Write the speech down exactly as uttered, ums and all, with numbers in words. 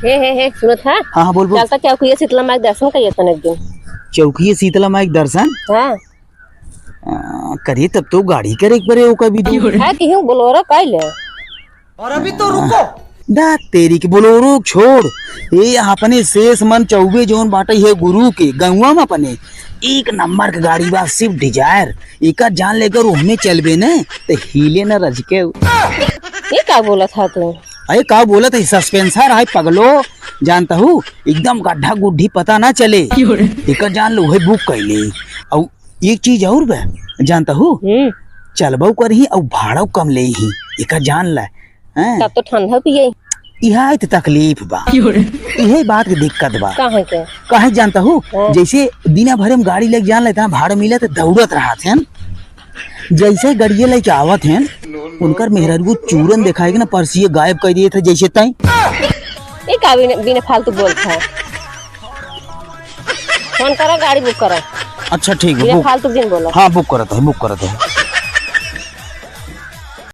हे, हे, हे, सुनत है? हाँ, हाँ, बोल, बोल। चलता चौकिया शीतला माई के दर्शन करिए तन एक दिन। चौकिया शीतला माई के दर्शन? हाँ। आ, करिए, तब तो गाड़ी करे एक बारे ओका भी दो। है कि हूँ, बोलोरो कइले। और अभी तो रुको। दा तेरी के बोलोरो छोड़। ए, अपने शेष मन चौबे जौन बाटे है गुरु के, गौवा में अपने एक नंबर के गाड़ी बा, Swift Dzire। एका जान लेकर ओहमे चलबे न, त हिले न रजके। ये का बोलत हा तू? अरे का बोलत है, सस्पेंसर है पगलो, जानता हूँ, एकदम गड्ढा गुड्ढी पता ना चले। एकर जान लो, उहे बुक कैले। और एक चीज और बा, जानता हूँ, हम्म। चलबो करही और भाड़ो कम लेही, एकर जान ला। हैं? तब तो ठंडा पिए। इहा त तकलीफ बा। इहे बात के दिक्कत बा। काहे के? काहे जानता हूँ, हाँ। जैसे दिना भरे में गाड़ी लेके जान ला, इतना भाड़ा मिले त दौड़त रहत हैं। जैसे गड़िया लेके आवत हैं, उनकर मेहरारू चूरन देखाए के ना, पर्सिये गायब कर दिए थे जैसे तय। ये का बिना, बिना फालतू बोलत है? फोन करा, गाड़ी बुक करा। अच्छा, ठीक है, बिना बुक। फालतू जिन बोला। हाँ, बुक करत है, बुक करत है।